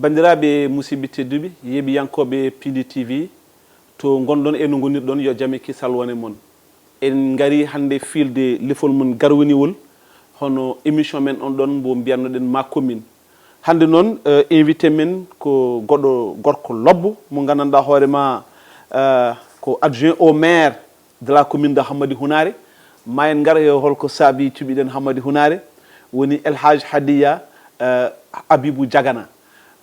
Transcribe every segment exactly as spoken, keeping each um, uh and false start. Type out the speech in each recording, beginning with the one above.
Banndiraaɓe musidɓe tedduɓe, yeeɓiyankooɓe P D T V, to ngonɗon e no ngonirɗon, yo jam e kisal wone mon. En ngari hannde fiilde lefol mon garwaniwol, hono émission men on ɗon mbo mbiyatnoɗen Ma Commune. Hannde noon, eh, invité men ko goɗɗo gorko lobbo mo nganndanɗaa hoore ma, eh, ko adjoint au maire de la commune de Hammadi Hunare. Ma en ngar he holko saabi cuɓiɗen Hammadi Hunare, woni El Hadj Hadiya, eh, Abibou Diagana.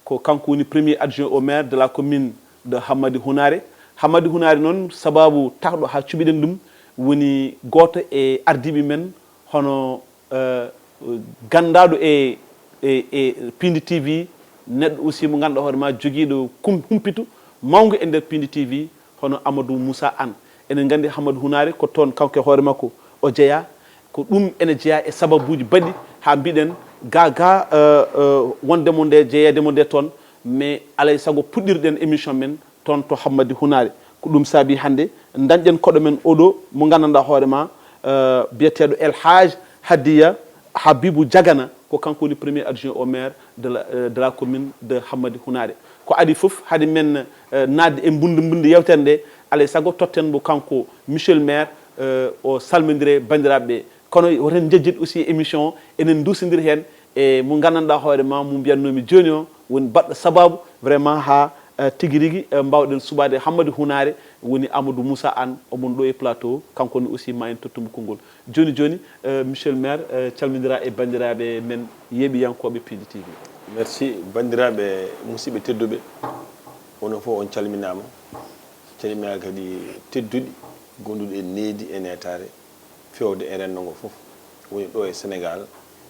Ko kanko woni premier adjoint au maire de la commune de Hammadi Hunare. Hammadi Hunare noon, sababu tawɗo haa cuɓiɗen ɗum, woni gooto e ardiiɓe men, hono, eh, ganndaaɗo e, e, e Pindi T V, neɗɗo aussi mo ngannduɗaa hoore ma jogiiɗo kum-, humpito mawngo e nder Pindi T V, hono Amadou Moussa Anne. Eɗen nganndi Hammadi Hunare ko toon kanko e hoore makko o jeyaa. Ko ɗum ene jeyaa e sababuuji baɗɗi haa mbiɗen ga, ga, eh, eh, wonde mo nde, jeyeede mo nde toon, mais alay sago puɗɗirɗen émission men toon to Hammadi Hunare. Ko ɗum saabi hannde dañɗen koɗo men oɗo mo nganndanɗaa hoore ma, eh, biyeteeɗo El Hadj Hadiya Habibou Diagana, ko kanko woni premier adjoint au maire de la, eh, de la commune de Hammadi Hunare. Ko adii fof, hade men, eh, naatde e mbunndi mbunndi yewtere nde, alay sago totten mo kanko monsieur le maire, eh, o salmondire banndiraaɓe ɓe. Kono woten njejjit aussi émission o, enen nduusondir heen e mo nganndanɗaa hoore ma, mo mbiyatnoomi jooni o, woni baɗɗo sababu vraiment haa, eh, tigi rigi, eh, mbaawɗen suɓaade Hammadi Hunare, woni Amadou Moussa Anne, omon ɗo e plateau, kanko ne aussi ma en tottu mo konngol. Jooni jooni, eh, monsieur le maire, eh, calmondira e banndiraaɓe men yeeɓiyankooɓe Pindi T V. Merci. Banndiraaɓe musidɓe tedduɓe, onon fof on calminaama. Calminaa kadi tedduɗi, gonduɗi e needi e neetaare, fewde e renndo ngo fof, woni ɗo e Sénégal,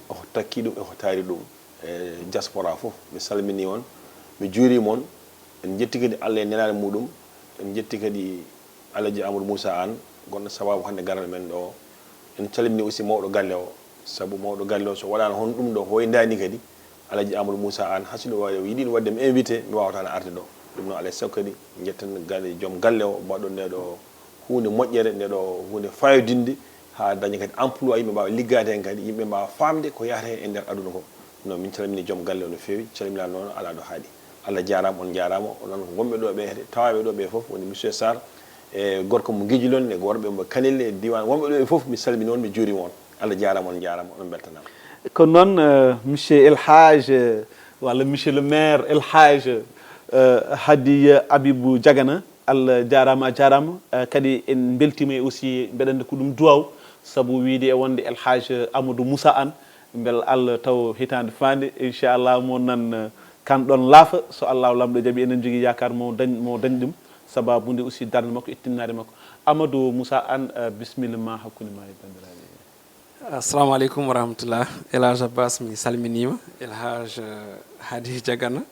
oko takki ɗum, eko taari ɗum, e diaspora fof. Mi salminii on, mi juuriima on. En njetti kadi Allah e nelaare muɗum, en njetti kadi Alaji Amadou Moussa Anne, gonɗo sababu hannde garal men ɗo. En calminii aussi mawɗo galle o, sabu mawɗo galle o so waɗaano hono ɗum ɗo hoyndaani kadi, Alaji Amadou Moussa Anne, hay so ɗum waɗi, o yiɗi ɗum waɗde mi invité, mi waawataano arde ɗo. Ɗum noon, alaa e sago kadi, njetten galle, joom galle o, mbaɗɗo nde ɗo huunde moƴƴere, nde ɗo huunde fayodinde, haa daña kadi emploi, yimɓe mbaawa liggaade heen kadi, yimɓe mbaawa faamde ko yahata heen e nder aduna ko. Ɗum noon, min calminii joom galle o no feewi, calminaa noon alaa ɗo haaɗi. Allah jaaraama, on njaaraama, onon wonɓe ɗo ɓe, tawaaɓe ɗo ɓe fof, woni monsieur Sarr, e gorko mo Guédilone, e worɓe mo Kanel, e diiwaan, wonɓe ɗo ɓe fof, mi salminii on, mi juuriima on. Allah jaaraama, on njaaraama, on mbeltanaama. Ko noon, eh, monsieur El Hadj, eh, walla monsieur le maire El Hadj, eh, Hadiya Abibou Diagana, Allah jaaraama, a jaaraama. Eh, kadi en mbeltiima e aussi, mbeɗa anndi ko ɗum duwaaw, sabu wiyde e wonde El Hadj Amadou Moussa Anne, mbel Allah taw hitaande faande, inchallah, mo nan, eh, kan ɗon laafa, so Allah Laamɗo jaɓi, enen njogii yaakaar mo dañ, mo dañ ɗum, sababu nde aussi darnde makko e tinnaare makko. Amadou Moussa Anne, eh, bisimilla ma hakkunde ma e banndiraaɓe. Assalamu aleykum wa rahmatullah. El Hadj Abbas, mi salminiima. El Hadj, eh, Hadi Diagana.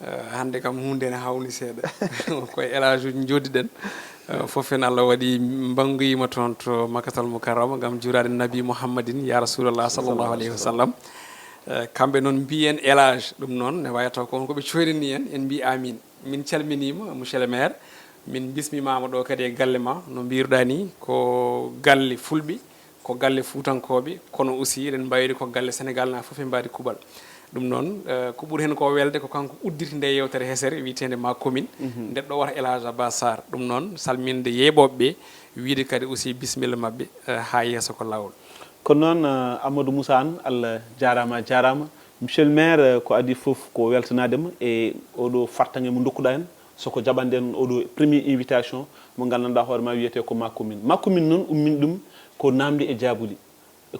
Eh, hannde kam huunde ne hawni seeɗa. Koye El Hadj uji njooɗiɗen. Eh, fof en Allah waɗi mbanngoyiima toon to Makkatal Mukarrama ngam juuraade Nabi Muhammadin, ya Rasulallah, sallallahu alayhi wa sallam. Eh, kamɓe noon mbiyen El Hadj, ɗum noon ne waawi taw ko on ko ɓe coynani en, en mbi amin. Min calminiima, monsieur le maire. Min mbismimaama ɗo kadi e galle ma, no mbiruɗaa ni, ko galle fulɓe, ko galle fuutankooɓe, kono aussi eɗen mbawi ko galle Sénégal na fof e mbaadi kuuɓal. Ɗum noon, eh, ko ɓuri heen ko welde ko kanko udditi nde yewtere hesere wiyeteende Ma Commune, nde ɗo wata El Hadj Abbas Sarr. Ɗum noon, salminde yeeɓooɓe ɓe, wiide kadi aussi bisimilla maɓɓe, eh, haa yeeso ko laawol. Ko noon, eh, Amadou Moussa Anne, Allah jaaraama, a jaaraama. Monsieur le maire, eh, ko adii fof ko weltanaade ma e oɗo fartaŋŋe mo ndokkuɗaa en, so ko jaɓande en oɗo premier invitation mo nganndanɗaa hoore ma wiyetee ko Ma Commune. Ma Commune noon, ummin ɗum ko naamnde e jaabuli,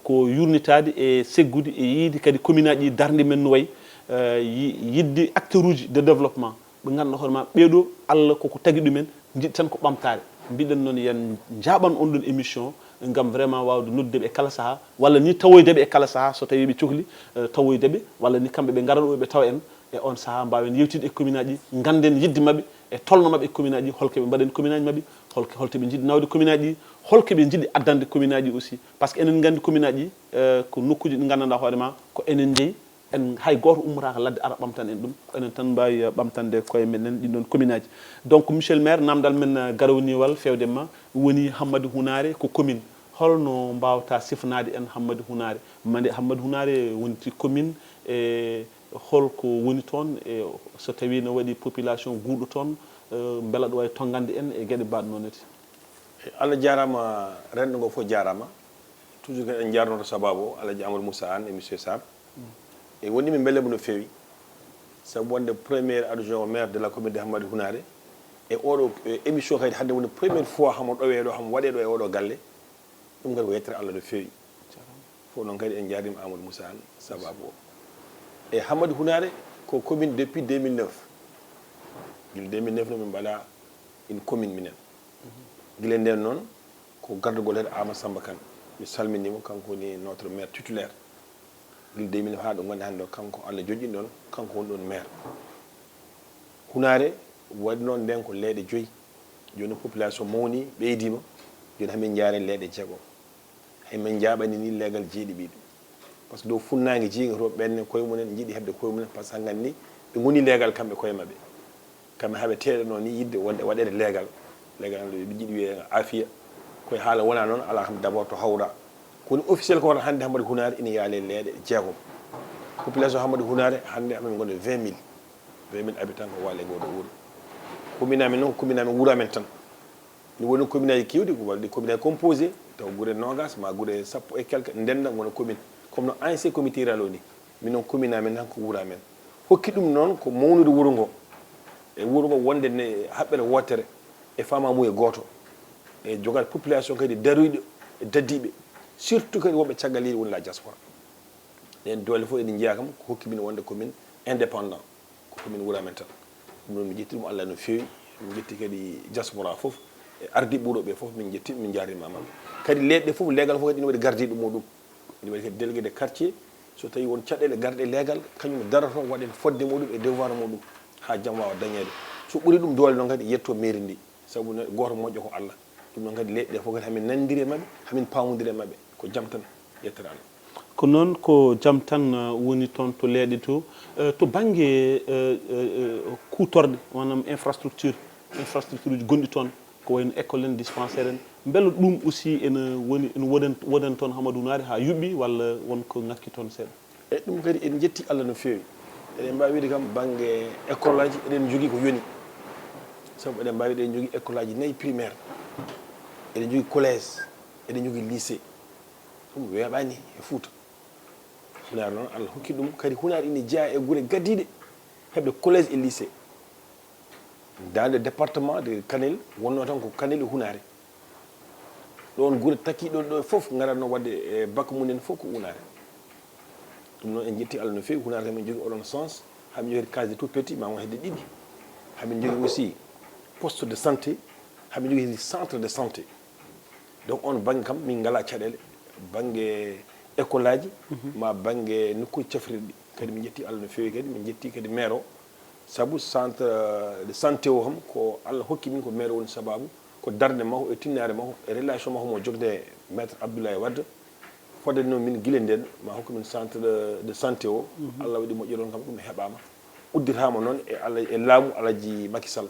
ko yurnitaade e seggude e yiyde kadi commune aji ɗi darnde men no wayi, eh, yi-, yiɗde acteur uji de développement. Ɓe ngannduɗaa hoore ma ɓeeɗo, Allah koko tagi ɗumen, njiɗi tan ko ɓamtaare. Mbiɗen noon yen njaaɓan on ɗon émission ngam vraiment waawde noddude ɓe e kala sahaa, walla ni tawoyde ɓe e kala sahaa so tawii ɓe cohli, eh, tawoyde ɓe, walla ni kamɓe ɓe ngara ɗo ɓe tawa en e on sahaa, mbaawen yewtidde e commune aji, ngannden yiɗde maɓɓe e tolno maɓɓe e commune aji, holko ɓe mbaɗani commune aji maɓɓe, holko, holto ɓe njiɗi nawde commune aji, holko ɓe njiɗi addande commune aji aussi. Par ce que enen nganndi commune aji, eh, ko nokkuuji ɗi nganndanɗaa hoore ma ko enen njeyi, en hay gooto ummotaako ladde ara ɓamtan en ɗum, ko enen tan mbaawi, eh, ɓamtande koye men en ɗin ɗon commune aji. Donc, monsieur le maire, naamndal men, eh, garwaniwal feewde ma woni Hammadi Hunare ko commune. Holno mbaawta sifanaade en Hammadi Hunare? Mande Hammadi Hunare wonti commune e, Holko woni toon e so tawii no waɗi population guurɗo toon, eh, mbela ɗo wawi tonngande en e geɗe mbaɗ noon ne? Allah jaaraama, renndo ngo fof jaaraama. Toujours kadi en njaarnoto sabaabu o, Alhaji Amadou Moussa Anne e Monsieur Sarr. E wonde min mbelema no feewi. Sabu wonde premier adjoint au maire de la commune de Hammadi Hunaare. E oɗo, e émission kadi hannde woni première fois hamo ɗowee ɗo, hamo waɗee ɗo e oɗo galle. Ɗum kadi ko yettere Allah no feewi. Fof noon kadi en njaarniima Amadou Moussa Anne sabaabu o. E Hammadi Hunaare ko commune depuis deux mille neuf. Gila deux mille neuf no min mbaɗa une commune minen. Gila nden noon ko gardagol heen Amadou Samba Kane. Mi salminiima, kanko woni notre maire titulaire. Gila deux mille neuf haa ɗo ngonɗen hannde o, kanko Allah joƴƴini ɗoon, kanko woni ɗoon maire. Hunaare waɗi noon nden ko leeɗe joyi. Jooni population mawni, ɓeydiima. Jooni hamin njaare leeɗe jeegom. Hay min njaaɓani ni leegal jeeɗiɓiɗi. Par ce que dow funnaange jiinga to ɓenne koye mumen njiɗi heɓde koye mumen par ce que hangan ni ɓe ngoni leegal kamɓe koye maɓɓe. Kamɓe haɓe teeɗanoo ni yiɗde wonde waɗeede leegal. Leegal an ɓe njiɗi wiyee afiya. Koye haala wona noon, alaa kam d'abord to hawra. Ko woni officiel ko wata hannde Hammadi Hunaare ina yaale leeɗe jeegom. Population Hammadi Hunaare hannde amin ngoni vingt mille. Vingt mille habitants ko waale ngoo ɗo wuro. Commune amin noon ko commune amin wuro amin tan. Ni woni commune aji kewɗi ko waɗi commune aji composé taw gure noogas ma gure sappo e quelque ndenda ngona commune. Comme no ancien comité rural o ni. Min noon commune amin tan ko wuro amin. Hokki ɗum noon ko mawnude wuro ngo. E wuro ngo wonde ne haɓɓere wootere e faamamuye gooto. E jogaade population kadi daruyɗo e dadiiɓe. Surtout kadi wonɓe caggal leydi woni la diaspora. Ɗeen doole fof eɗen njiya kam ko hokki min wonde commune indépendant. Ko commune wuro amen tan. Ɗum noon mi ƴetti ɗum Allah no feewi. Mi ƴetti kadi diaspora fof e ardiiɓe wuro ɓe fof min njetti min njaarniima maɓɓe. Kadi leeɗe ɗe fof leegal fof kadi ina waɗi gardiiɗo muɗum. Ina waɗi kadi délégué de quartier. So tawi won caɗeele garɗe leegal kañum daroto waɗen fodde muɗum e devoir muɗum haa jam waawa dañeede. So ɓuri ɗum doole noon kadi yetto mairie ndi. Sabu ne gooto moƴƴo ko Allah. Ɗum noon kadi leeɗe ɗe fof kadi hamin nanndiri e maɓɓe, hamin paamondiri e maɓɓe. Ko jam tan, yettere Allah. Ko noon ko jam tan woni toon to leeɗe to. To bannge kuutorɗe, maanaam infrastructure, infrastructure uji gonɗi toon, ko wayno école en, dispensaire en, mbela ɗum aussi ene woni, ene wodan, wodan toon Hammadi Hunaare haa yuɓɓi walla won ko ŋakki toon seeɗa? E ɗum kadi en njetti Allah no feewi. Eɗen mbaawi wiide kam bannge école aji eɗen njogii ko yoni. Sabu eɗen mbaawi eɗen njogii école aji nayi primaire, eɗen njogii collège, eɗen njogii lycée. Ɗum weeɓaani e Fuuta. Hunaare noon Allah hokki ɗum kadi Hunaare ina jeyaa e gure gadiiɗe heɓde collège e lycée. Dans le département de Kanel wonnoo tan ko Kanel e Hunaare. Ɗoon gure takkiiɗo ɗo fof ngaratnoo waɗde e bac mum en fof ko Hunaare. Ɗum noon en njetti Allah no feewi. Hunaare kam min jogii oɗon sens. Hamin jogii case de tout petit ma won hedde ɗiɗi. Hamin jogii aussi poste de santé. Hamin jogii hedde centre de santé. Donc on bannge kam min ngalaa caɗeele bannge école aji ma bannge nokkuuji cafrirɗi. Kadi min njetti Allah no feewi kadi min njetti kadi maire o. Sabu centre de santé o kam ko Allah hokki min ko maire woni sababu ko darnde makko e tinnaare makko e relation makko mo jogde maître Abdoulaye Wade. Fodde noon min gila nden ma hokku min centre de, de santé o. Allah waɗi moƴƴere on kam ɗum heɓaama. Udditaama noon e Allah e laamu Alhaji Macky Sall.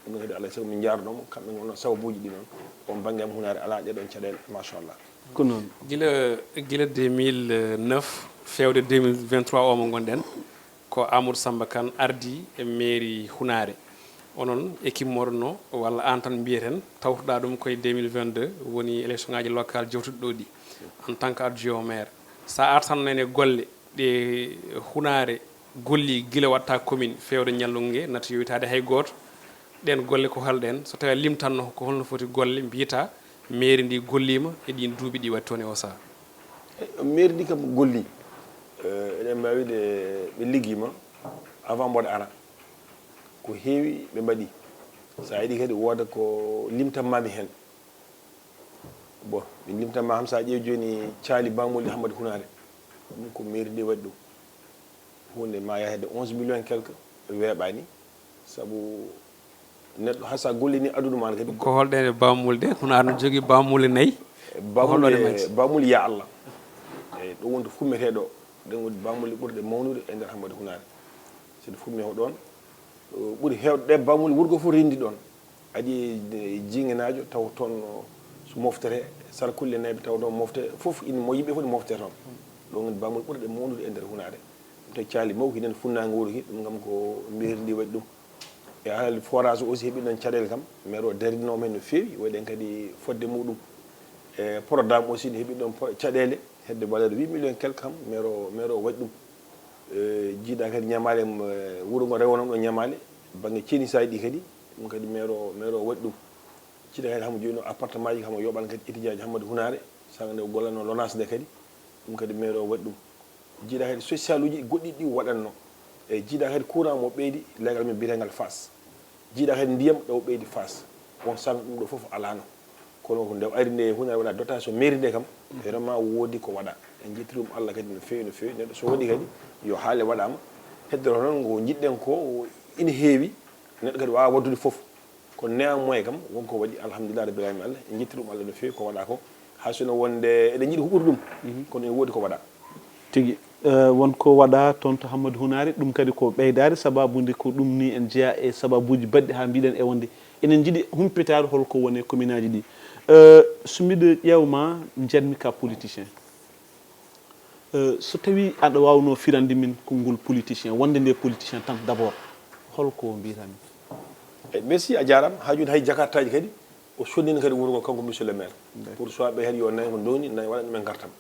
Ɗum kadi Allah sago min njaarnoo mo kamɓe ngonno sababuuji ɗi noon. On bannge am Hunaare alaa ɗee ɗoon caɗeele machallah. Ko noon. Gila gila deux mille neuf feewde deux mille vingt-trois o mo ngonɗen. Ko Amadou Samba Kane ardii e mairie Hunaare. Onon équipe moɗon o walla aan tan mbiyeten tawtoɗaa ɗum koye deux mille vingt-deux woni élection ŋaaji locale jewtuɗi ɗo ɗi en tant que adjoint au maire. So a artan noon e golle ɗe Hunaare gollii gila waɗta commune feewde ñallungu nge nati yowitaade hay gooto. Ɗeen golle ko holɗeen? So tawii a limtanno ko holno foti golle mbiyta mairie ndi golliima e ɗiin duuɓi ɗi waɗi toon e o sahaa? Mairie ndi kam gollii. Eɗen mbaawi de ɓe liggiima avant mboɗo ara. Ko heewi ɓe mbaɗi. So a yiɗi kadi wooda ko limtanmaami heen. Bon, min limtanma kam so a ƴeewi jooni caali bamuli Hammadi Hunaare. Ɗum ko mairie ndi waɗi ɗum. Huunde ma yahde onze millions quelque weeɓaani. Sabu neɗɗo hasa gollini aduna ma kadi. Ko holɗen e bamuli ɗe? Hunaare no jogii bamuli nayi. Bamuli, bamuli ya Allah. Eyi, ɗum woni to fummetee ɗo. Ɗen woni bamuli ɓurɗe mawnude e nder Hammadi Hunaare. So ɗe fummee ko ɗoon, ɓuri heewde ɗe bamuli wurgo fof renndi ɗoon. Aɗi e jingenaajo taw toon so moftere, sarkulle nayɓe taw ɗoon mofte fof ina mo yimɓe fof ne mofte toon. Ɗo ngoni bamuli ɓurɗe mawnude e nder Hunaare. To caali mawki nen funnaango wuro ki, ɗum kam ko mairie ndi waɗi ɗum. E haala forage aussi heɓi ɗon caɗeele kam, maire o darinooma heen no feewi, waɗi en kadi fodde muɗum. E programme aussi ne heɓi ɗon pro- caɗeele hedde valeur huit millions quelque kam, maire o maire o waɗi ɗum. E jiiɗa kadi ñamaale, wuro ngo rewono ɗo ñamaale, bannge cenisaaji ɗi kadi, ɗum kadi maire o maire o waɗi ɗum. Jiiɗa kadi hamo joino appartement ji, hamo yoɓan kadi étudiant ji Hammadi Hunaare, saga nde o gollanno lonase nde kadi, ɗum kadi maire o waɗi ɗum. Jiiɗa kadi social uji goɗɗi ɗi waɗanno. E jiiɗa kadi courant mo ɓeydi legal men biyetegal Fass. Jiiɗa kadi ndiyam ɗo ɓeydi Fass. On saga ɗum ɗo fof alano. Kono ko nde o ari nde Hunaare waɗa dotation mairie nde kam, vraiment woodi ko waɗa. En jetti ɗum Allah kadi no feewi no feewi. Neɗɗo so waɗi kadi yo haale waɗama. Heddoro noon ngo jiɗɗen ko ina heewi. Neɗɗo kadi wawa waddude fof. Kono néanmoins kam wonko waɗi, alhamdulillah rabbil alamin, Allah en jetti ɗum Allah no feewi ko waɗa ko. Hay sono wonde eɗen jiɗi ko ɓuri ɗum, kono ene woodi ko waɗa. Tigi. Eh, won ko waɗa toon to Hammadi Hunaare, ɗum kadi ko ɓeydaade sababude ko ɗum ni en jeyaa e sababuuji baɗɗi haa mbiɗen e wonde enen njiɗi humpitaade hol ko woni e commune aji ɗi. Eh, so mbiɗo ƴeewma, njiɗmi ka politicien. Eh, so tawii aɗa waawnoo firande min konngol politicien, wonde nde politicien tan d'abord, hol ko mbiyataa min? Eh, merci, a jaaraama. Haa jooni hay jakartaaji kadi o sonnini kadi wuro ngo kanko monsieur le maire. Pour soit ɓe kadi yo nayi ko ndowni nayi waɗa ɗumen ngartam.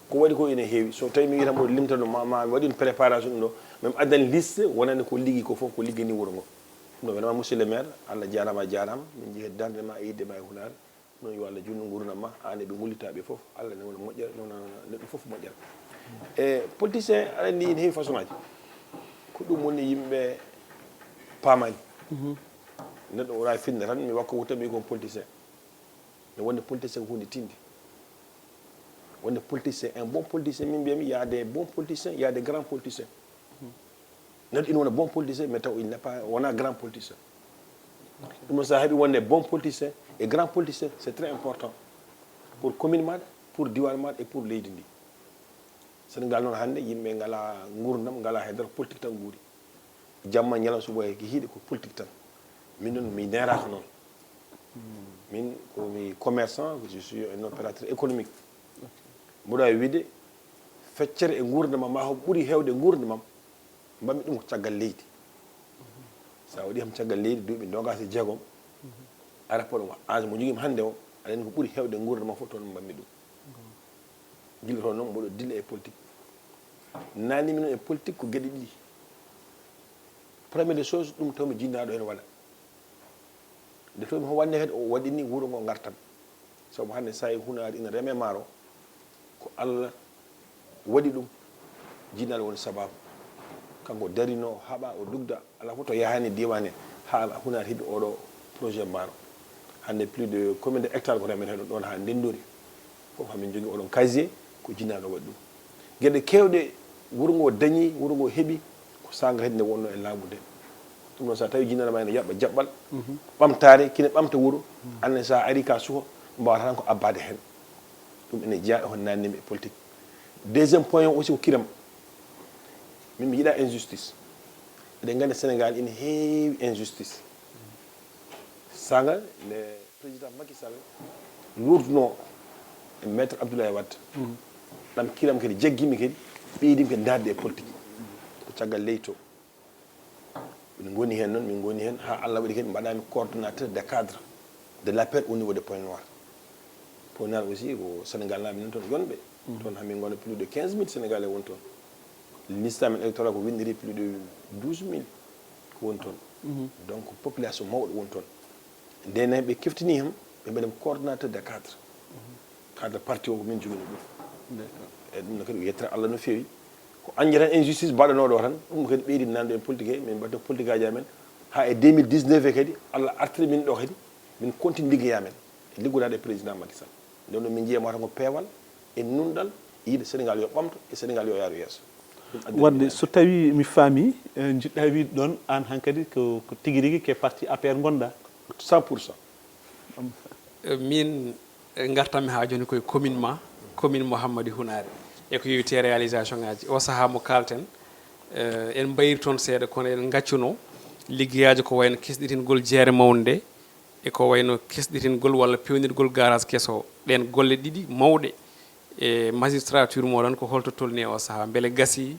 Ko waɗi ko ene heewi. So tawi mi wiyata mboɗo limta ɗum ma ma mi waɗi ɗum préparation ɗum ɗo. Min addan liste wonande ko liggi ko fof ko liggani wuro ngo. Ɗum ɗo vraiment monsieur le maire, Allah jaaraama a jaaraama. Min njehi darnde ma e yidde ma e Hunaare. Ɗum ɗo yo Allah juutnu nguurndam ma, aan e ɓe ngullitaaɓe fof. Allah newna moƴƴere, newna neɗɗo fof moƴƴere. E politicien aɗa anndi ene heewi façon aji. Ko ɗum woni yimɓe paamaani. Neɗɗo wona finde tan mi wakka wutta mbi ko politicien. No wonde politicien ko hunde tinde. Wonde politicien, un bon politicien, min mbiyami il y a des bons politiciens, il y a des grands politiciens. Neɗɗo ina wona bon politicien mais taw il n'est pas wona grand politicien. Ɗum noon so a heɓi wonde bon politicien et grand politicien, c'est très important pour commune maɗa, pour diwan maɗa et pour leydi ndi. Sénégal noon hannde yimɓe ngala nguurndam, ngala hay dara, politique tan nguuri. Jamma ñalawma suba e hiiɗe ko politique tan. Min noon mi neeraaka noon. Min ko mi commerçant, je suis un opérateur économique. Mboɗo waawi wiide feccere e nguurndam am ma ko ɓuri heewde nguurndam am mbaɗmi ɗum ko caggal leydi. So a waɗi kam caggal leydi duuɓi noogaas e jeegom, a rapport mo âge mo njogimi hannde o, aɗa anndi ko ɓuri heewde nguurndam am fof toon mbaɗmi ɗum. Gila toon noon mboɗo dilla e politique. Naatnimi noon e politique ko geɗe ɗiɗi. Première des choses, ɗum taw mi jinnaaɗo heen waɗa. Nde taw mi ko wannde kadi o waɗini wuro ngo ngartam. Sabu hannde so a yi Hunaare ina reme maaro, ko Allah waɗi ɗum, jinnaaɗo woni sababu. Kanko darino, haɓa, o dugda, alaa fof to yahani diiwaan he, haa Hunaare heɓi oɗo projet maaro. Hannde plus de combien de hectares ko remetee ɗum ɗoon haa ndenndori. Fof hamin jogii oɗon casier, ko jinnaaɗo waɗi ɗum. Geɗe keewɗe wuro ngo dañi, wuro ngo heɓi, ko saanga kadi nde wonno e laamu nde. Ɗum noon so a tawi jinnaaɗo ma ene jaɓɓa jaɓɓal, ɓamtaare, kine ɓamta wuro, anne so a ari ka suka, mbawata tan ko abbaade heen. Ɗum ene jeyaa e hon naatnimi e politique. Deuxième point o aussi ko kiram. Min mi yiɗa injustice. Eɗen nganndi Sénégal ina heewi injustice. Saanga nde président Macky Sall luurduno e maître Abdoulaye Wade, ɗam kiram kadi jaggimi kadi, ɓeydimi kadi ndaarde e politique. Ko caggal leydi to. Min ngoni heen noon, min ngoni heen haa Allah waɗi kadi mbaɗami coordonnateur de cadre de l'APR au niveau de Pointe Noire. Pointe Noire aussi ko Sénégal naaɓe nan toon yonɓe. Toon hamin ngona plus de quinze mille Sénégalais woni toon. Liste amen électoral ko winndiri plus de douze mille ko woni toon. Donc population mawɗo woni toon. Nde nayi ɓe keftini ham, ɓe mbaɗi coordonnateur de cadre. Cadre parti o ko min jogini ɗum. E ɗum ne kadi o yettira Allah no feewi. Ko añde tan injustice mbaɗanooɗo o tan, ɗum kadi ɓeydi nande en politique he, min mbaɗta politique aji amen. Haa e deux mille dix-neuf he kadi, Allah artiri min ɗo kadi, min continue liggey amen. E liggodaade e président Macky Sall. Nden noon min njiya mata ko peewal, e nunɗal, e yiɗde Sénégal yo ɓamto, e Sénégal yo yaaru yeeso. Wadde so tawi mi faami, eh, jiɗɗa wiide ɗon, aan hankadi ko, ko tigi rigi ke parti APR ngonɗa? Cent pour cent. Min ngartanmi haa jooni koye commune ma, commune mo Hammadi Hunaare, e ko yowiti e réalisation ngaji. O sahaa mo kaalten, eh, en mbayri toon seeɗa, kono eɗen ngaccuno liggeyaaji ko wayno kesɗitingol jeere mawnde nde, e ko wayno kesɗitingol walla peewnirgol garage keso. Ɗeen golle ɗiɗi mawɗe e magistrature moɗon, ko holto tolni e o sahaa? Mbele gasii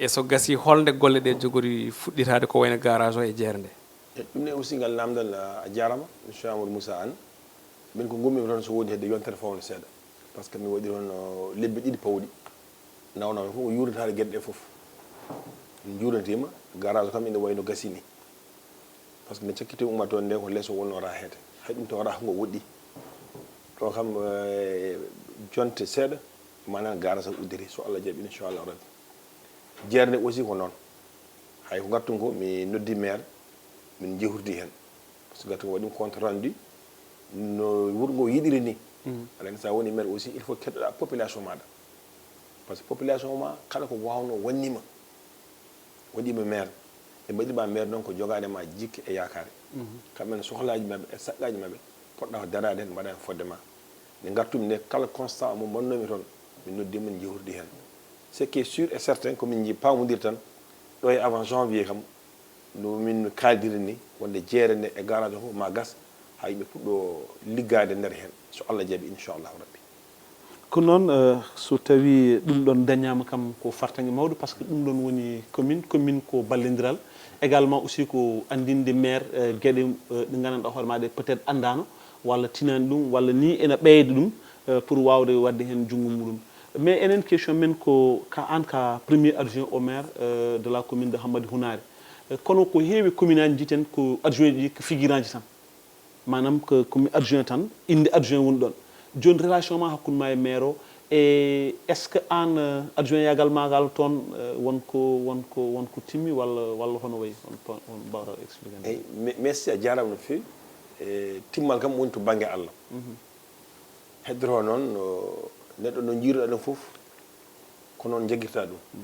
E so gasii, holnde golle ɗe jogori fuɗɗitaade ko wayno garage o e jeere nde? E ɗum ne aussi, ngal namdal, a, a jaarama, monsieur Amadou Moussa Anne. Min ko ngummi toon so woni hedde yontere fawde seeɗa. Par ce que mi waɗi toon, o, lebbi ɗiɗi pawɗi. Nawnaama fof ko yuurnitaade geɗe ɗe fof. Min njuurnitiima, garage o kam ina wayno gasii ni. Par ce que nde cakkiti ummaade toon nde ko lees o wonnoo raheede. Hay ɗum tawa raha ngo woɗɗi. Ɗo kam, eh, jonte seeɗa, maanaam garage o udditi, so Allah jaɓi, inchallah rabbi. Jeere nde aussi ko noon. Hay ko ngartum ko, mi noddi maire, min njehordi heen. Par ce que ngartum ko waɗi ɗum compte rendu, no wuro ngo yiɗiri ni. Mhm. Aɗa anndi, so a woni maire aussi, il faut keɗoɗaa population maaɗa. Par ce que population ma, kala ko waawnoo wannii ma. Waɗii ma maire. Ɓe mbaɗi ma maire noon ko jogaade ma jikke e yaakaare. Mhm. Kamɓe ne sohlaaji maɓɓe e saqqaaji maɓɓe, poɗɗa ko daraade heen, mbaɗa heen fodde ma. Nde ngartumi nde, kala constat mo mbaɗnoomi toon, mi noddi ma, min njehordi heen. Ce qui est sûr et certain, ko min nji-, paamondir tan, ɗo e avant janvier kam, no min kaaldiri ni, wonde jeere nde e garage o fof ma gas, haa yimɓe puɗɗo liggaade nder heen, so Allah jaɓi, inchallahu rabbi. Ko noon, eh, so tawii ɗum ɗoon dañaama kam, ko fartaŋŋe mawɗo, par ce que ɗum ɗoon woni commune. Commune ko ballondiral, également aussi ko anndinde maire, eh, geɗe, eh, ɗe nganndanɗaa hoore maa ɗe peut-être anndaano, walla tinaani ɗum, walla nii ena ɓeyda ɗum, eh, pour waawde waɗde heen junngo muɗum. Mais enen, question men ko ka aan ka premier adjoint au maire, eh, de la commune de Hammadi Hunaare. Eh, kono ko heewi commune aji njiyten ko adjoint ji ko figurant ji tan. Maanaam ko, ko mi adjoint tan, innde adjoint woni ɗoon. Jooni relation ma hakkunde ma e maire o, e est-ce que aan, eh, adjoint yagal ma ngal toon, eh, won ko, won ko, won ko timmi walla, walla hono wayi? On toon, on mbaawata expliquer? Eyi, me-, merci, a jaaraama no feewi. E, timmal kam woni to bannge Allah. Mhm. Heddotoo noon, no neɗɗo no njiiruɗaa ɗum fof, ko noon njaggirta ɗum. Mhm.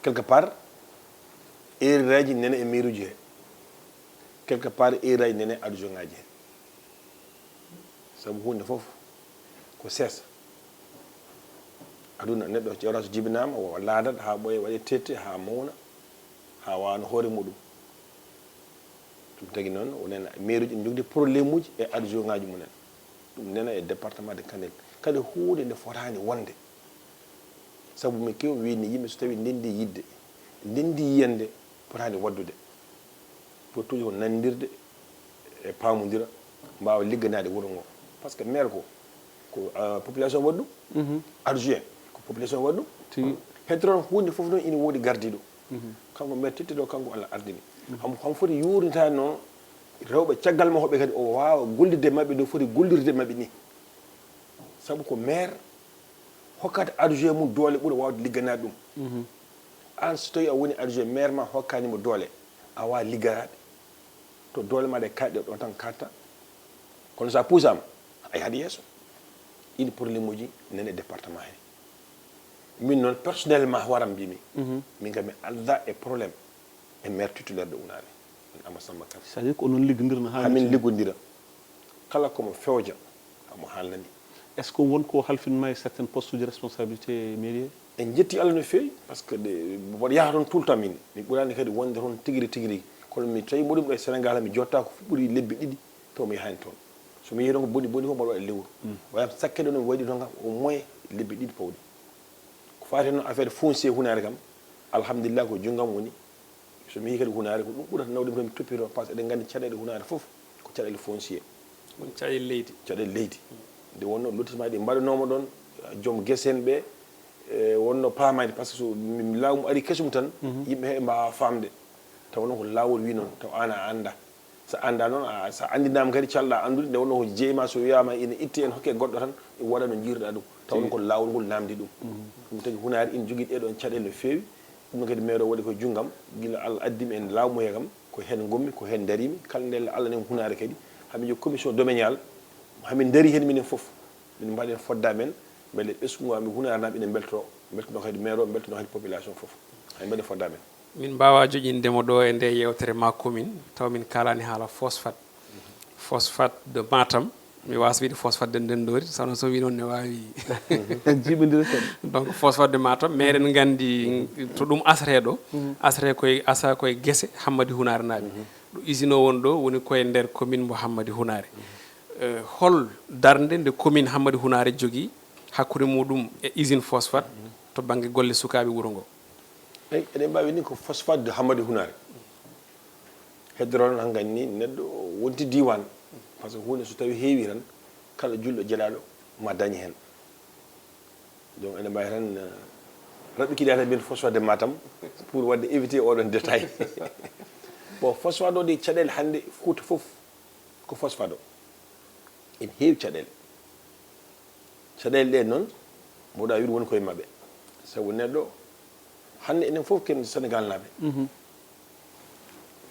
Quelque part, erreur aji nene e mairie uji he. Quelque part, erreur aji nene e adjoint ngaji he. Sabu huunde fof ko seesa. Aduna, neɗɗo ƴeewata so jibinaama, o laadat haa ɓooya, waɗe tette, haa mawna, haa waawa no hoore muɗum. Ɗum tagi noon, o nena mairie uji ene njogdi problème uji e adjoint ngaji mumen. Ɗum nena e département de Kanel. Kadi huunde nde fotaani wonde. Sabu mi kew wiide yimɓe, so tawii ndenndi yiɗde, ndenndi yiyande, potaani waɗdude. Pour toujours ko nanndirde e paamondira, mbaawa ligganaade wuro ngo. Par ce que maire ko, ko, ah, population waɗi ɗum. Mhm. Adjoint, ko population waɗi ɗum. Tigi. Heddoto huunde fof noon ina woodi gardiiɗo. Mhm. Kanko maire tittiɗo, kanko Allah ardini. Mhm. Hamo, hamo foti yuurnitaade noon rewɓe caggal makko ɓe kadi, o waawa gollirde maɓɓe no foti gollirde maɓɓe ni. Sabu ko maire hokkata adjoint mum doole ɓuri waawde ligganaade ɗum. Mhm. Aan, so tawii a woni adjoint, maire ma hokkaani mo doole, a waawaa ligganaade. To doole ma ɗe kaaɗi ɗo, ɗon tan kaaɗta. Kono so a puusaama, a yahat yeeso. Ɗiin problème uji nani e département he. Min noon, personnellement, hoore am mbiymi, mhm, min kam mi aldaa e problème e maire titulaire de Hunaare, on Amadou Samba Kane. C'est-à-dire ko onon liggondirno haa hamin liggondira. Kala ko mo fewja, hamo haalnani. Est-ce que won ko halfinma e certains postes de responsabilité mairie? En njetti Allah no feewi, par ce que de, mboɗo yaha toon tout le temps min. Mi ɓuraani kadi wonde toon tigi rigi, tigi rigi. Kono mi tawi mboɗo ɗo e Sénégal, mi jotta ko ɓuri lebbi ɗiɗi, taw mi yahaani toon. So mi yehi toon ko boni boni fof mboɗo waɗa lewru. Mm. Wayam sakkede noon mi waɗi toon kam au moins lebbi ɗiɗi pawɗi. Ko faati noon affaire foncier Hunaare kam, alhamdulillah ko junngam woni. So mi yehi kadi Hunaare, ko ɗum ɓurata nawde mi toon, mi toppitoo, par ce que eɗen nganndi caɗeele Hunaare fof ko caɗeele foncier. Woni caɗeele leydi. Caɗeele leydi. Nde wonnoo lotissement ɗi mbaɗanooma ɗoon, joom gese en ɓe, e, wonnoo paamaani, par ce que so mi, mi laamu ari kesum tan, mhm, yimɓe he mbaawa faamde. Tawa noon ko laawol wi noon, tawa aan a anndaa. So a anndaa noon, a, so a anndinaama kadi, calɗa anndude, nde wonnoo ko jeyi ma, so wiyaama ina itti en hokke goɗɗo tan, ɗum waɗa no njiiruɗaa ɗum. Tawa noon ko laawol ngol naamndi ɗum. Mhm. Ɗum tagi Hunaare ina jogii ɗee ɗoon caɗeele no feewi. Ɗum noon kadi maire o waɗi ko e junngam, gila Allah addi mi e laamu he kam, ko heen ngonmi, ko heen ndariimi, kala nde Allah nani Hunaare kadi, hamin jogii commission domaniale, hamin ndarii heen minen fof, min mbaɗen fodde amen, mbele ɓesngu amen Hunaare naaɓe ina mbeltoo, mbeltoo kadi maire o, mbeltoo kadi population fof, hamin mbaɗen fodde amen. Min mbaawaa joƴinde mo ɗo e nde yeewtere ma commune, taw min kaalaani haala phosphate. Phosphate de Matam, mi waasa wiide phosphate de Ndenndoori, sano so wii noon ne waawi. Jiiɓondira seeɗa. Donc, phosphate de Matam, mais eɗen nganndi to ɗum asree ɗo, mhm, asree koye, asa koye gese Hammadi Hunaare naaɓe. Mhm. Ɗo usine o woni ɗo, woni koye nder commune mo Hammadi Hunaare. Mhm. Eh, hol darnde nde commune Hammadi Hunaare jogii hakkunde muɗum e usine phosphate, mhm, to bannge golle sukaaɓe wuro ngo? Eyi, eɗen mbaawi ni ko phosphate de Hammadi Hunaare. Heddoro noon hangan ni neɗɗo wonti diiwaan, par ce que huunde so tawi heewi tan, kala julɗo jelaaɗo ma dañe heen. Donc eɗen mbaawi tan, eh, raɓɓikidaade min phosphate de Matam pour waɗde éviter oɗon détail. Bon, phosphate o de caɗeele hannde Fuuta fof ko phosphate o. Ene heewi caɗeele. Caɗeele ɗe noon, mboɗa wiide woni koye maɓɓe. Sabu neɗɗo, hannde enen fof ken Senegal naaɓe. Mhm.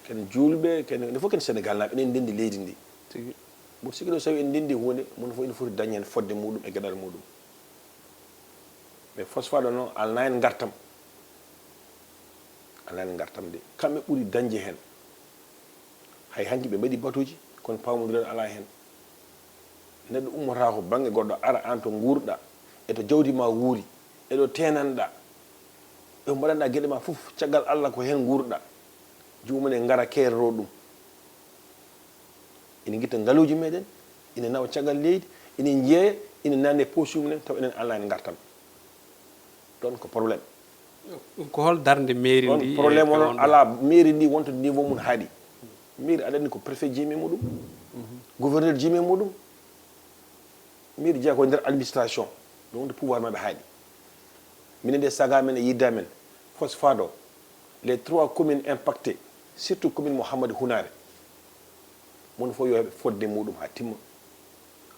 Ken juulɓe, ken, enen fof ken Senegal naaɓe, enen ndenndi leydi ndi. Tigi. Mboɗo sikki ɗo, so tawi en ndenndi huunde, mono fof ene foti dañde heen fodde muɗum e geɗal muɗum. Mais phosphate o noon, alaa heen ngartam. Alaa heen ngartam de. Kamɓe ɓuri dañde heen. Hay hanki ɓe mbaɗi batuuji, kono paamondiral alaa heen. Neɗɗo ummotaako bannge goɗɗo, ara aan to nguurɗa, e to jawdi ma wuuri, e ɗo teenanɗa, e mbaɗanɗa geɗe ma fof, caggal Allah ko heen nguurɗa. Joomum en ngara keeroro ɗum. Ina ngitta ngaluuji meɗen, ina nawa caggal leydi, ina njeeya, ina naatna e poche mum en, tawa enen alaa heen ngartam. Ɗoon ko problème. Ɗum ko hol darnde mairie on ndi e problème e onon on alaa, mairie ndi wonto niveau mum haaɗi. Mairie, aɗa anndi ko préfet jeyi e muɗum, gouverneur jeyi e muɗum. Mairie jeyaa ko e nder administration, ɗum wonto pouvoir maɓɓe haaɗi. Minen de, saga men e yidda men, phosphate o, les trois communes impactées, surtout commune Mouhamadou Hunaare, mon fof yo heɓe fodde muɗum haa timma.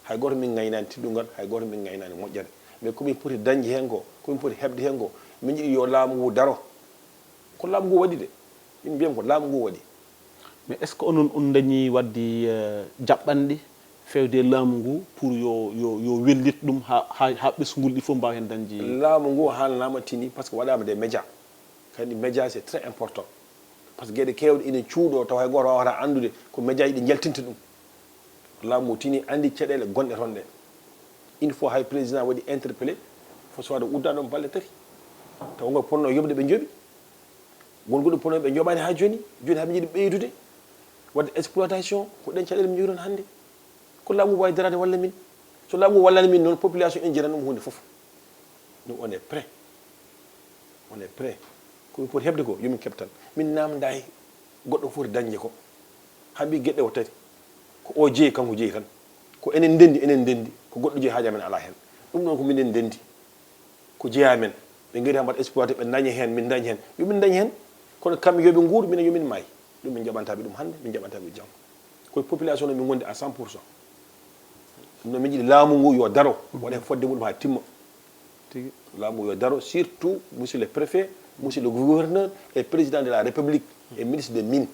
Hay gooto min ngaynaani teddungal, hay gooto min ngaynaani moƴƴere. Mais ko min poti dañde heen ko, ko min poti heɓde heen ko, min njiɗi yo laamu ngu daro. Ko laamu ngu waɗi de. Min mbiyam ko laamu ngu waɗi. Mais est-ce que onon on ndañi waɗde, euh, jaɓɓanɗe feewde e laamu ngu pour yo, yo, yo wellit ɗum haa, haa, haa ɓesngol ɗi fof mbaawa heen dañde? Laamu ngu haalnaama tini, par ce que waɗaama des médias. Kadi média, c'est très important. Par ce que geɗe keewɗe ina cuuɗoo, tawa hay gooto waawata anndude, ko médiaji ɗi njaltinta ɗum. Laamu ngu tini, anndi caɗeele gonɗe toon ɗe. Une fois hay président waɗi interpellé, fof so waɗa udda ɗoon balɗe tati. Tawa ngol ponno yoɓde ɓe njoɓi. Won goɗɗo ponno ɓe njoɓaani haa jooni, jooni haa ɓe njiɗi ɓeydude waɗde exploitation, ko ɗeen caɗeele min njogii toon hannde. Ko laamu ngu waawi daraade walla min. So laamu ngu wallaani min noon, population en njiɗan ɗum huunde fof. Ɗum on est prêt. On est prêt. Ko min poti heɓde ko, yo min keɓ tan. Min naamndaay goɗɗo foti dañde ko. Haa mbiy geɗe o tati. Ko o jeyi, kanko jeyi tan. Ko enen ndenndi, enen ndenndi. Ko goɗɗo jeyi, haaju amen alaa heen. Ɗum ɗoon ko minen ndenndi. Ko jeyaa men. Ɓe ngari haa mbaɗa exploité, ɓe daña heen, min daña heen. Yo min dañ heen. Kono kamɓe yo ɓe nguur, minen yo min maay. Ɗum min njaɓantaa ɓe ɗum hannde, min njaɓantaa ɓe janngo. Ko e population no min ngondi à cent pour cent. Ɗum noon min njiɗi laamu ngu yo daro, waɗa heen fodde muɗum haa timma. Tigi. Laamu ngu yo daro, surtout monsieur le préfet, monsieur le gouverneur et président de la République et ministre des mines.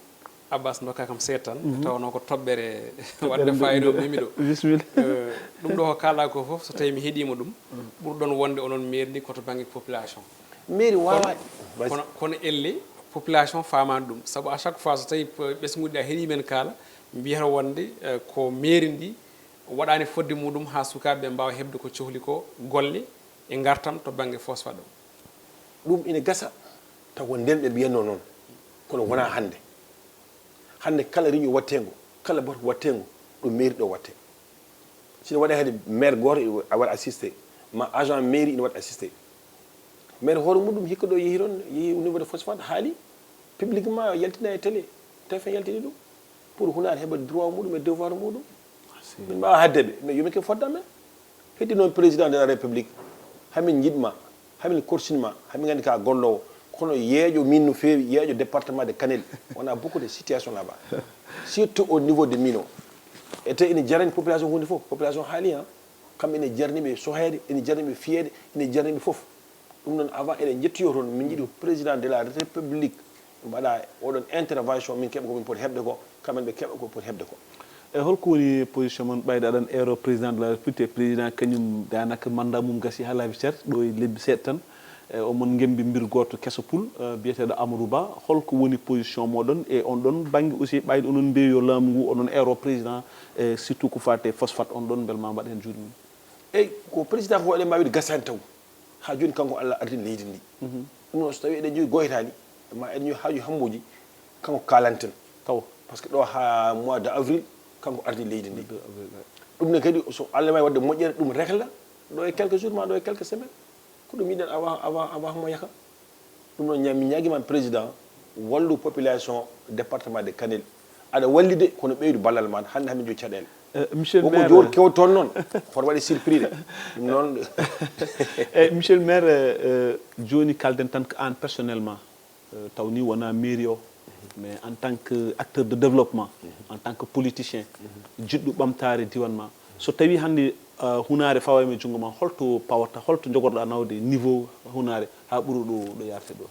Abbas, ndokkaa kam seeɗa tan, mhm, tawnoo ko toɓɓere waɗde fayida o memi ɗo. Bisimilla. Eh, ɗum ɗo ko kaalɗaa ko fof, so tawii mi heɗiima ɗum, ɓurɗon wonde onon mairie ndi ko to bannge population. Mairie waawaa. Kono, kono, kono elle, population faamaani ɗum. Sabu à chaque fois, so tawii p-, ɓesnguuji ɗi a heɗii men kaala, mbiyata wonde, eh, ko mairie ndi waɗaani fodde muɗum haa sukaaɓe ɓe mbaawa heɓde ko cohli ko, golle e ngartam to bannge phosphate o. Ɗum ina gasa taw ko ndeen ɓe mbiyatnoo noon, kono wonaa hannde. Hannde kala réunion waɗteengo, kala batu waɗteengo, ɗo mairie ɗo waɗtee. Sino waɗa hade maire gooto, a waɗa assisté, ma agent mairie ina waɗa assisté. Maire hoore muɗum hikka ɗo yehi toon, yehi au niveau de phosphate, haali publiquement, yaltina e télé, T F un yaltini ɗum. Pour Hunaare heɓa droit muɗum e devoir muɗum. Min mbaawa haɗde ɓe, mais yo min keɓ fodde amen. Heddi noon président de la République, hamin njiɗ ma, hamin korsin ma, hamin nganndi ka golloowo, kono yeeƴo min no feewi, yeeƴo département de Kanel, on a beaucoup de situations là-bas. Surtout au niveau de mine o. E te ina jarani population huunde fof, population haali, hein. Kamɓe ina jarani ɓe soheede, ina jarani ɓe fiyeede, ina jarani ɓe fof. Ɗum noon, avant eɗen njettoyoo toon, min njiɗi ko président de la République mbaɗa oɗon intervention, min keɓa ko min poti heɓde ko, kamɓe ɓe keɓa ko poti heɓde ko. E holko woni position mon, ɓayde aɗan eero président de la République, te président kañum daanaka mandat mum gasi haa laabi seeɗa, ɗo e lebbi seeɗa tan, e omon ngembi mbir gooto keso pul, eh, biyeteeɗo Amadou Ba, holko woni position moɗon e on ɗon bannge aussi, ɓayde onon mbiyi yo laamu ngu onon eero président, e surtout ko faati e phosphate on ɗon, mbele ma mbaɗ heen juuɗe mum? Eyi, ko président ko eɗen mbaawi wiide gasaani taw. Haa jooni kanko Allah ardini leydi ndi. Mhm. Ɗum noon, so tawii eɗen njogii goytaali, ma eɗen njogii haaju hammuuji, kanko kaalanten. Taw. Par ce que ɗo haa mois de avril, kanko ardini leydi ndi. Mois de avril, ouais. Ɗum ne kadi, so Allah waawi waɗde moƴƴere, ɗum régla ɗo e quelques jours ma ɗo e quelques semaines. Ko ɗum yiɗen avant, avant, avant mo yaka. Ɗum noon ña- mi ñaagima président, wallu population département de Kanel. Aɗa walli de, kono ɓeydu ballal ma hannde hamin jogii caɗeele. Eh, monsieur le Wonko maire, jowol kew toon noon, hoto waɗi surpris de. Ɗum noon eh, monsieur le maire, eh, eh, jooni kalden tan ko aan personnellement, eh, taw ni wona mairie o, mais en tant que acteur de développement, en tant que politicien, jiɗɗo ɓamtaare diwan ma, so tawi hannde eh, hunaare fawama e junngo ma, holto pawata, holto jogorɗa nawde niveau hunaare haa ɓura ɗo ɗo yarte ɗo?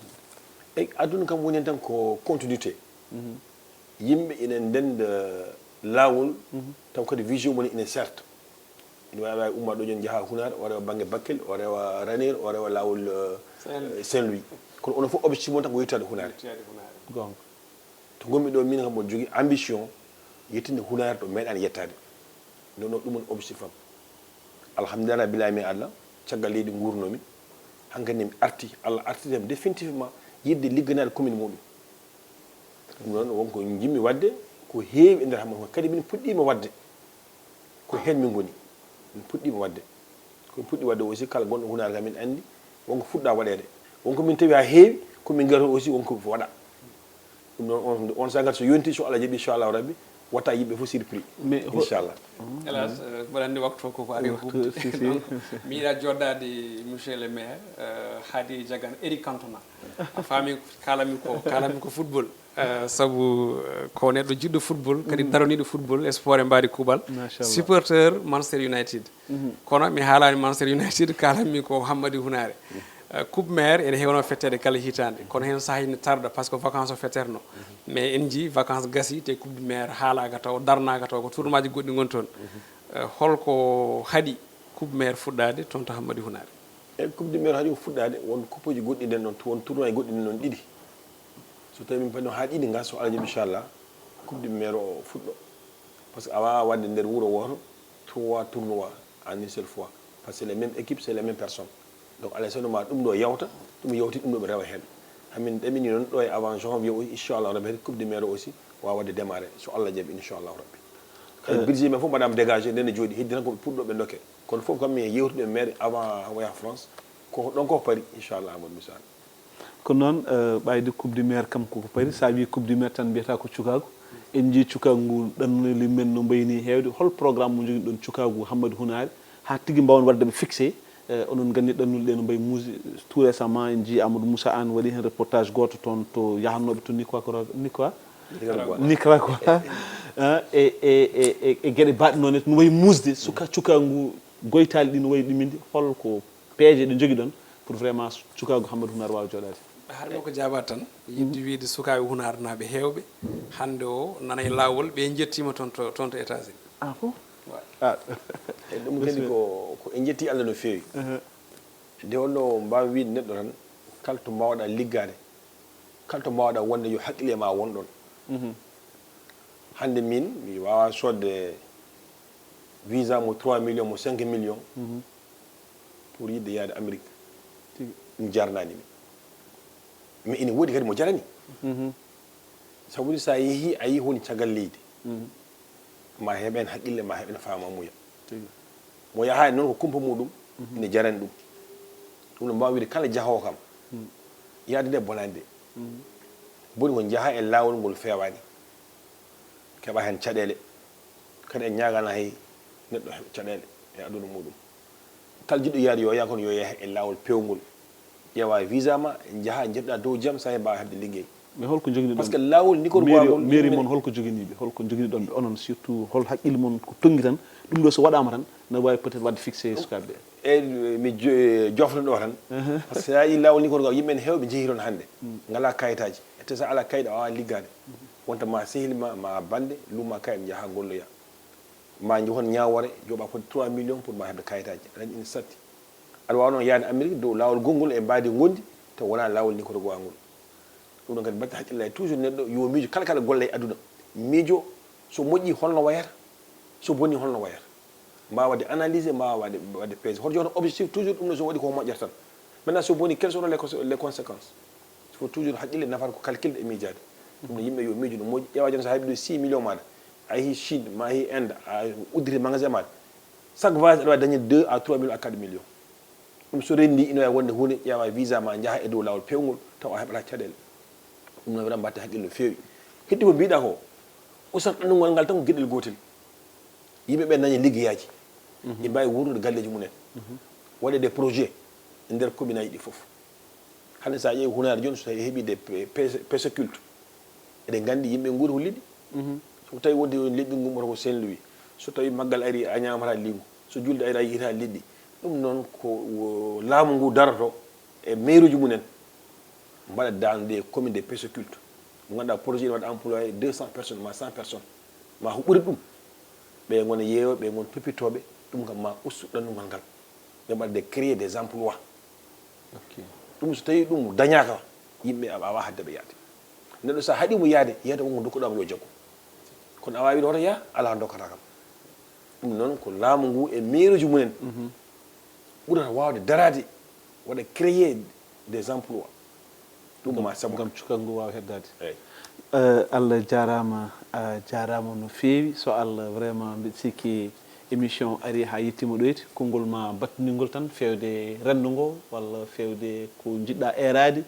Eyi, aduna kam woni hen tan ko continuité. Yimɓe ina ndenda laawol, taw kadi vision mum ina certa. Ina waawi waawi ummaade ɗo, jooni njaha Hunaare, o rewa bannge Bakkel, o rewa Raneer, o rewa laawol eh, Saint-Louis. Kono onon fof objectif mon tan ko yettaade Hunaare. Goonga. To ngonmi ɗo, min kam mboɗo jogii ambition yettinde Hunaare ɗo meeɗaani yettaade. Nde wonno ɗum woni objectif am. Alhamdulillah rabbil alamin, Allah, caggal leydi nguurnomi. Hankadi mi arti, Allah artirtam définitivement yiɗde ligganaade commune muɗum. Ɗum noon wonko njiɗmi waɗde ko heewi e nder Hammadi Hunaare. Kadi min puɗɗiima waɗde. Ko heen min ngoni. Min puɗɗiima waɗde. Ko min puɗɗi waɗde aussi, kala gonɗo Hunaare kam min anndi wonko fuɗɗa waɗeede. Wonko min tawi haa heewi, ko min ngarata aussi wonko waɗa. Ɗum noon on, on sagat so yonti, so Allah jaɓi, inchallahu rabbi, wata yimɓe fof surpris. Mais ho- Inchallah. Hélas, euh, mboɗo anndi waktu o koko ari o Waktu, huɓde. si, si. Donc, mi yiɗa joɗɗade monsieur le maire, euh, Hadi Diagane, Eric Cantona. A faami, kalami ko, kalami ko football. Euh, sabu euh, ko neɗɗo jiɗɗo football, kadi daraniiɗo football, sport e mbaadi kuuɓal. Machallah. Supporteur Manchester United. Kono mi haalaani Manchester United, kalanmi ko Hammadi Hunaare. Euh, coupe maire ene heewno fetteede kala hitaande, kono heen sahaa ene tarda, par ce que vacance o fetterno. Mais en njii vacance gasi, te coupe du maire haalaaka taw, darnaaka taw, ko tournoi ji goɗɗi ngoni toon. Euh, holko haɗi coupe maire fuɗɗaade toon to Hammadi Hunaare? E coupe du maire haɗi ko fuɗɗaade, won coupe uji goɗɗi nden ɗon, won tournoi goɗɗi nden ɗon ɗiɗi. So tawi min paɗi haa ɗiɗi nga, so Allah jaɓi, inchallah, coupe du maire o fuɗɗo. Par ce que a waawaa waɗde nder wuro wooto trois tournois en une seule fois. Par ce que c'est les mêmes équipes, c'est les mêmes personnes. Donc alay sago ma ɗum ɗo yawta, ɗum yawti, ɗum ɗo ɓe rewa heen. Hamin ɗamini noon ɗo e avant janvier o, inchallah rabbi, coupe du maire o aussi waawa waɗde démarré, so Allah jaɓi, inchallah rabbi. Kadi budget men fof mbaɗama dégagé, nden ne jooɗi, heddi tan ko ɓe puɗɗo ɓe dokke. Kono fof kam mi yewtude e maire avant waya France, ko ɗon ko Paris, inchallah, Amadou Moussa. Kono noon eh, ɓayde coupe du maire kam koko Paris, sa wi coupe du maire tan mbiyata ko cukaagu. En njii cukaagu ngu ɗannuli men no mbayni heewde. Hol programme mo jogiɗon cukaagu Hammadi Hunaare haa tigi mbaawen waɗde ɓe fixé? Eh, onon nganndi ɗannule ɗe no mbayi muusi. Tout récemment en njii Amadou Moussa Anne waɗi heen reportage gooto toon to yahannooɓe to Nicaragua, Nicaragua, Nicaragua eh, e, e, e, e geɗe baɗɗe noon ne no wayi muusde. Suka cukaagu ngu, goytaali ɗi no wayi ɗuminde. Hol ko peeje ɗe njogiɗon pour vraiment cukaagu Hammadi Hunaare waawa jooɗaade? Harmi ko jaabaade tan, yiɗde wiyde sukaaɓe Hunaare naaɓe heewɓe hannde o nana e laawol, ɓe njettiima toon to, toon to États-Unis. Ah bon? Wa- Ah, E ɗum kadi ko, ko en njetti Allah no feewi. eh, Nde wonno mbaawi wiyde neɗɗo tan, kala to mbaawɗa liggaade, kala to mbaawɗa wonde yo hakkille ma won ɗon. Hannde min, mi waawaa soodde visa mo trois millions, mo cinq millions pour yiɗde yaade Amérique. Tigi. Ɗum jarnaani mi. Mais ina woodi kadi mo jarani. Mhm. Sabu ni so a yehii, a yii woni caggal leydi. Mhm. Ma heɓen hakkille, ma heɓen faamamuya. Tigi. Mo yahaa e noon ko kumpa muɗum, ina jarani ɗum. Ɗum no mbaawi wiyde kala jahoowo kam, yaade nde bonani de. Boni ko njaha e laawol ngol feewaani. Keɓa heen caɗeele. Kadi en ñaagana hay neɗɗo heɓ caɗeele e aduna muɗum. Kala jiɗɗo yaade yo yah, kono yo yah e laawol peewngol. Ƴeewa visa ma, njaha, njettoɗa dow jam, sa he mbaawa heɓde liggey. Mais holko joginiɗon? Par ce que laawol ni kono Mairie, gowagol mairie yimɓe- mon holko joginiɓe? Holko joginiɗon ɓe onon, surtout hol haqqille mon ko tongi tan? Ɗum ɗo so waɗama tan, na wawi peut-être wadde fixé e sukaɓe ɓe. E mi jo- jofno ɗo tan. Par ce que sa yi laawol ni kono gowagol, yimɓe ne heewɓe jeehi toon hannde. Ngala kayitaji. Ete sa ala kayit a wawa liggade. Wonta ma sehil ma, ma bande, luma kayit jaha golloya. Ma jehon ñawore, joɓa foti trois millions pour ma heɓde kayitaji. Aɗa andi ina satti. Aɗa wawa noon yaade Amérique dow laawol gongol e mbaadi gondi, taw wona laawol ni koto gowagol. Ɗum ɗon kadi mbaɗta hakkille toujours neɗɗo yo miijo kala kala golle e aduna. Miijo so moƴƴi holno wayata, so boni holno wayata. Mbawa waɗde analysé, mbawa waɗde, waɗde peese. Hoto jooɗo objectif toujours ɗum ɗo so waɗi ko moƴƴata tan. Maintenant so boni, quelles seront les cons- les conséquences? Il faut toujours haqqille nafata ko calculde e miijaade. Ɗum ɗo yimɓe yo miijo no moƴƴi. Ƴeewa jooni so a heɓi ɗo six millions maɗa, a yehi Chine, ma a yehi Inde, a udditi magasin maɗa. Chaque voyage aɗa wawi dañde deux à trois millions à quatre millions. Ɗum so renndi ina waawi wonde huunde ƴeewa visa ma njaha e dow laawol peewngol tawa a heɓata caɗeele. Ɗum noon vraiment mbatte haqqille no feewi. Heddi ko mbiɗa ko, usat ɗannugol ngal tan ko geɗel gootel. Yimɓe ɓe daña liggeyaaji. Ɓe mbaawi wuurnude galleeji mumen. Waɗe des projets e nder commune aji ɗi fof. Hannde so a ƴeewi hunaare jooni so tawi heɓi des perséculte, eɗen nganndi yimɓe nguuri ko liɗɗi. So tawi wonti on leɗɗi ngummoto ko Saint Louis, so tawi maggal ari a ñaamata liingu, so julde ari a yiyata liɗɗi. Ɗum noon ko laamu ngu daroto e mairuji mumen, mbaɗa dans des communes de perséculte, mo ngannduɗaa projet ene waɗa employé deux cents personnes ma cent personnes ma ko ɓuri ɗum. Ɓe ngona yeeyo, ɓe ngon toppitooɓe. Ɗum kam ma ustu ɗannugol ngal, ɓe mbaɗa de créer des emplois. Ɗum so tawi ɗum dañaaka, yimɓe a wawa hadde ɓe yaade. Neɗɗo sa haɗimo yaade, yiyata wonko dokkuɗamo yo jaggu. Kono a wawi ɗo hoto yaa ala dokkata kam. Ɗum noon ko laamu ngu e mairuji mumen ɓurata wawde darade, waɗa créer des emplois. Ɗum ma sabu gam cukal ngu wawa heddade. Eyyi. Eh, Allah jarama, a jarama no feewi. So Allah vraiment mbiɗa sikki émission ari ha yettima ɗoyti, konngol ma battiningol tan fewde renndo ngo walla fewde ko jiɗɗa eerade.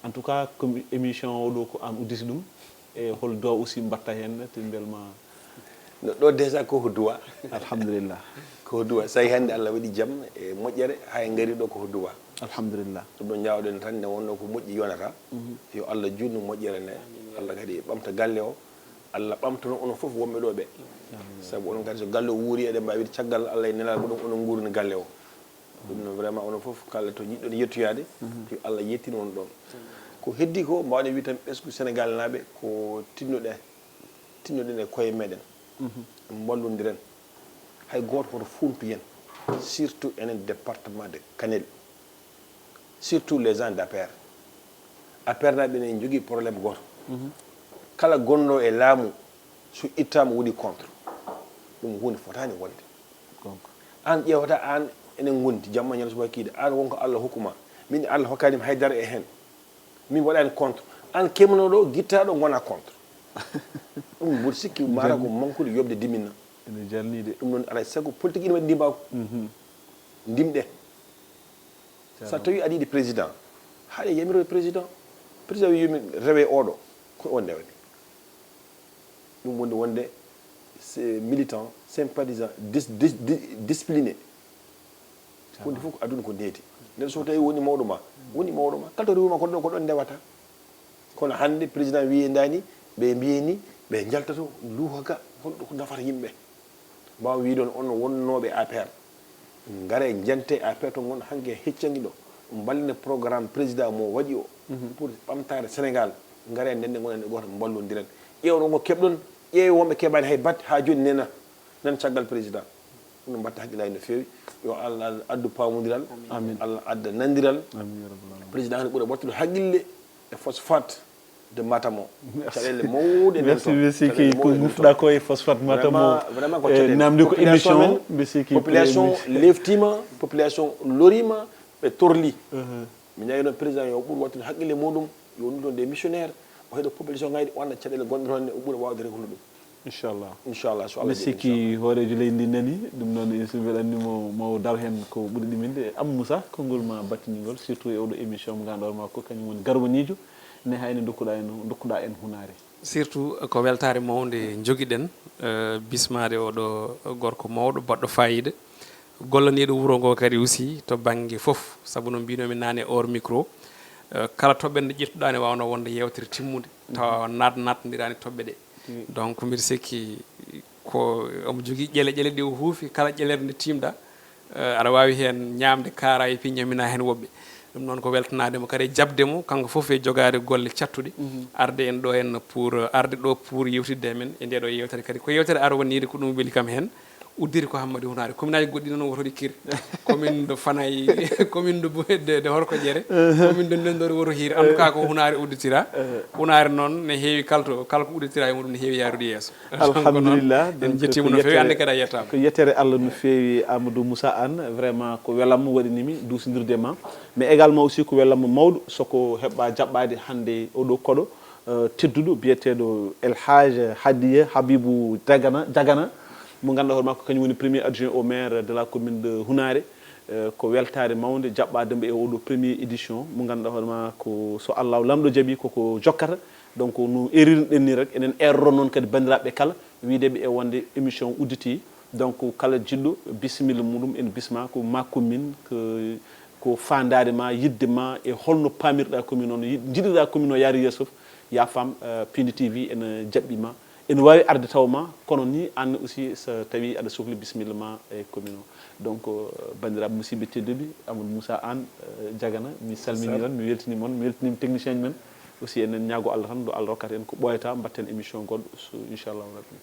En tout cas ko émission oɗo ko an udditi ɗum, e hol duwa aussi mbatta hen te mbelma? No ɗo déjà ko ko duwa. Alhamdulillah. Ko ko duwa, so tawi hannde Allah waɗi jam e moƴƴere, hay ngari ɗo ko ko duwa. Alhamdulillah. Ɗum ɗo jawɗen tan ne wonno ko moƴƴi yonata. Yo Allah juutnu moƴƴere nde. Allah kadi ɓamta galle o. Allah ɓamtano onon fof wonɓe ɗo ɓe. Sabu onon kadi so galle o wuuri eɗen mbawi wiide caggal Allah e nelaɗo ɗum onon guurni galle o. Ɗum noon vraiment onon fof kala to jiɗɗon yettoyade, yo Allah yettin on ɗon. Ko heddi ko mbawɗen wiide tan ɓesngu Sénégal naaɓe ko tinnoɗen, tinnoɗen e koye meɗen. Mballodiren. Hay gooto hoto funtu yen, surtout enen département de Kanel, surtout les gens d'A P R. A P R naaɓe ene jogii problème gooto. Kala gonɗo e laamu so ittaama woni contre. Ɗum huunde fotaani wonde. An ƴeewata an enen ngondi jamma ñande subaka kiiɗe, an wonko Allah hokkuma, min Allah hokkanima haydara e heen. Min waɗani contre. An kemanoɗo guittaɗo gona contre. Ɗum mboɗo sikki mata ko mankude yobde diminna. Ene jalni de. Ɗum noon alay sago politique ina waɗi ndimbaw. Ndimɗe. So tawi aɗa yiɗi président, haɗe yamiroye président. Président wi yomi rewe oɗo, ko on ndewani. Ɗum woni wonde militant sympathisant discipliné. Hunde fof ko aduna ko needi. Nden so tawi woni mawɗo ma, woni mawɗo ma, kala to rewima ko ɗon ko ɗon ndewata. Kono hannde président wiye ndani ɓe mbiye ni ɓe njaltato luuha ga, holɗo ko nafata yimɓe? Mbawa wiide on on wonnooɓe A P R, ngare jante A P R to ngon hanke heccangi ɗo, mballina programme président mo waɗi o pour ɓamtare Sénégal. Ngare ndende gonen e goto mballodiren, ƴeewɗon ko keɓɗon, ƴeewe wonɓe keɓani hay batte ha joni nena nan caggal président. Ɗum mbatta haqqillaaji no feewi. Yo Allah addu paamodiral. Amin. Allah adda nandiral. Amin ya rabbal alamin. Président hande ɓura wattude haqqille e phosphate de Matam o. Caɗeele mawɗe nden. Merci. Mbisiki ko gufɗa ko e phosphate Matam o. Vraiment ko caɗeele. Namdi ko émission mbisiki population leftima, population lorima, ɓe torli. Mi ñaagi noon président yo ɓur wattude haqqille muɗum, yo noddu des missionnaires, o heɗo population ngaji ɗi, o anda caɗeele gonɗe toon, o ɓura wawde reglude ɗum. Inchallah. Inchallah, so Allah mi sikki hooreejo leydi ndi nani ɗum noon, so mbeɗa anndi mo maw daw heen ko ɓuri ɗuminde. Am Moussa, konngol ma battiningol, surtout e oɗo émission mo ganduɗa ma ko kañum woni garwanijo, ne hayno dokkuɗa en, dokkuɗa en hunaare. Surtout ko weltaare mawnde jogiɗen, eh, bismaade oɗo gorko mawɗo baɗɗo fayida, gollaniiɗo wuro ngo kadi aussi to bannge fof, sabu no mbinomi naane hors micro, eh, kala toɓɓere nde ƴettuɗa ne wawno wonde yewtere timmude tawa naat naatndirani toɓɓe ɗe. Donc mbiɗa sikki ko omo jogii ƴele ƴele ɗe o huufi, kala ƴelere nde tiimɗa, eh, aɗa wawi hen ñamde kaara e piña mina hen woɓɓe. Ɗum noon ko weltanade mo kadi e jaɓde mo kanko fof e jogaade golle cattuɗe, arde en ɗo henna pour arde ɗo pour yewtidde e men e nde ɗo yewtere kadi ko yewtere arwaniide ko ɗum weli kam hen. Uddiri ko Hammadi Hunaare. Commune aji goɗɗi noon woto ɗi kir. Commune de Fanay, commune de de Horkoƴere, commune de Ndendor woto hiir. En tout cas ko Hunaare udditira. Hunaare noon ne heewi kala to, kala ko udditira e muɗum ne heewi yaarude yeeso. Alhamdulillah. En jettima no feewi, hannde kadi a yettaama. Ko yettere Allah no feewi Amadou Moussa Anne, vraiment ko welamma waɗanimi duusindirde ma. Mais également aussi ko welamma mawɗo soko heɓɓa jaɓɓade hannde oɗo koɗo, eh, tedduɗo biyeteɗo El Hadj Hadiya Habibou Dagana, Dagana, mo ganduɗa hoore makko kañum woni premier adjoint au maire de la commune de Hunaare. Eh, ko weltaare mawnde jaɓɓaade mbo e oɗo premier édition mo ngannduɗaa hoore ma ko so Allahu Laamɗo jaɓi koko jokkata. Donc no erirɗen ni rek, enen erro noon kadi banndiraaɓe kala wiideɓe e wonde émission udditi. Donc kala jiɗɗo bisimilla muɗum en bisma ko ma commune, ko, ko faandaare ma, yiɗde ma e holno paamirɗa commune o, yiɗ-, jiɗirɗa commune o yaari yeeso fof, ya femme, euh, Pindi T V ene jaɓɓi ma. Ene waawi arde taw ma, kono ni an aussi so tawi aɗa sohli bisimilla ma e commune o. Donc, euh, banndiraaɓe musidɓe tedduɓe, Amadou Moussa Anne, euh, Diagana, mi salmini on, mi weltini mon, mi weltini technicien men. Aussi enen ñaago Allah tan, ɗo Allah rokkata en ko ɓooyata, mbatten émission goɗɗo, so inchallahu rabbi.